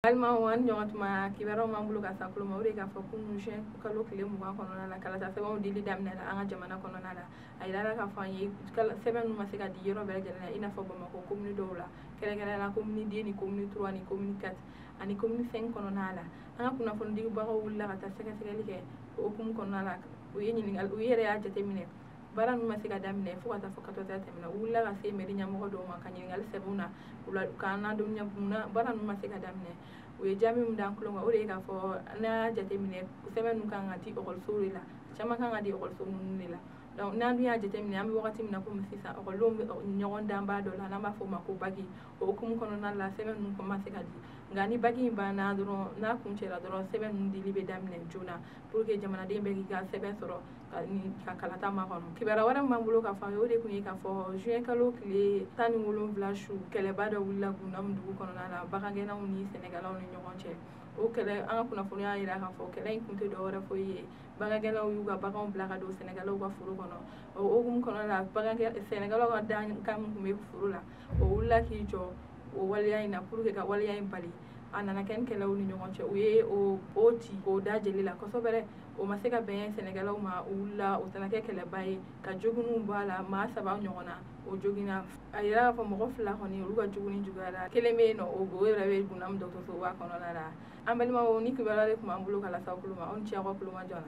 Balimaw, an ɲɔgɔn tuma, kibaruyaw b'an bolo ka sa kulo ma. O de k'a fɔ kunun, juin kalo tile 20 kɔnɔna la, kalata sɛbɛnw dili daminɛna an ka jamana kɔnɔna la. A yirala k'a fɔ an ye, sɛbɛn ninnu ma se ka di yɔrɔ bɛɛ lajɛlen na, i n'a fɔ Bamakɔ commune dɔw la, kɛrɛnkɛrɛnnenya la commune 2 ni commune 3 ni commune 4 ani commune 5 kɔnɔna la. An ka kunnafonidibagaw wulila ka taa sɛgɛsɛgɛli kɛ. O hukumu kɔnɔna la, u ye ɲininkali, u yɛrɛ y'a jateminɛ, baara ninnu ma se ka daminɛ fo ka taa fɔ 14 heures tɛmɛna. U wulila ka se mairie ɲɛmɔgɔ dɔw ma ka ɲininkali sɛbɛnw na u la, k'an ladɔnniya munna baara ninnu ma se ka daminɛ. U ye jaabi min d'an tulo ma, o de ye k'a fɔ n'an y'a jateminɛ, sɛbɛn ninnu kan ka di ekɔlisow de la, caman kan ka di ekɔliso ninnu de la. Donc n'an dun y'a jateminɛ, an bɛ wagati min na komi sisan, ekɔlidenw bɛ ɲɔgɔn danba dɔ la n'an b'a fɔ o ma ko bac. O hukumu kɔnɔna la, sɛbɛn ninnu ma se ka di. Nka ni bac in banna dɔrɔn, n'a kuncɛra dɔrɔn, sɛbɛn ninnu dili bɛ daminɛ joona pour que jamanaden bɛɛ k'i ka sɛbɛn sɔrɔ ka kalata makɔnɔ. Kibaruya wɛrɛ min b'an bolo k'a fɔ an ye, o de tun ye k'a fɔ juin kalo tile 17 su, kɛlɛba dɔ wulila Gundamu dugu kɔnɔna la, bagangɛnnaw ni sɛnɛkɛlaw ni ɲɔgɔn cɛ. O kɛlɛ, an ka kunnafoniya y'a jira k'a fɔ kɛlɛ in kun tɛ dɔwɛrɛ foyi ye, bagangɛnnaw y'u ka baganw bila ka don sɛnɛkɛlaw ka foro kɔnɔ. O hukumu kɔnɔna la, sɛnɛkɛlaw ka dankan min tun bɛ foro la, o wulila k'i jɔ o waleya in na pour que ka waleya in bali. A nana kɛ ni kɛlɛw ni ɲɔgɔn cɛ, u ye o ci k'o da jeli la kosɛbɛ. O ma se ka bɛn sɛnɛkɛlaw ma, u wulila, o tɛna kɛ kɛlɛba ye ka joginw bɔ a la. Maa saba ɲɔgɔn na o joginna. A yira k'a fɔ mɔgɔ fila kɔni, olu ka jogini juguyara, kelen bɛ yen nɔ, o yɛrɛ bɛ Gundamu dɔgɔtɔrɔsoba kɔnɔna la. An balimaw, ni kibaruya de tun b'an bolo ka lase aw tulo ma. Aw ni ce aw ka tulomajɔ la.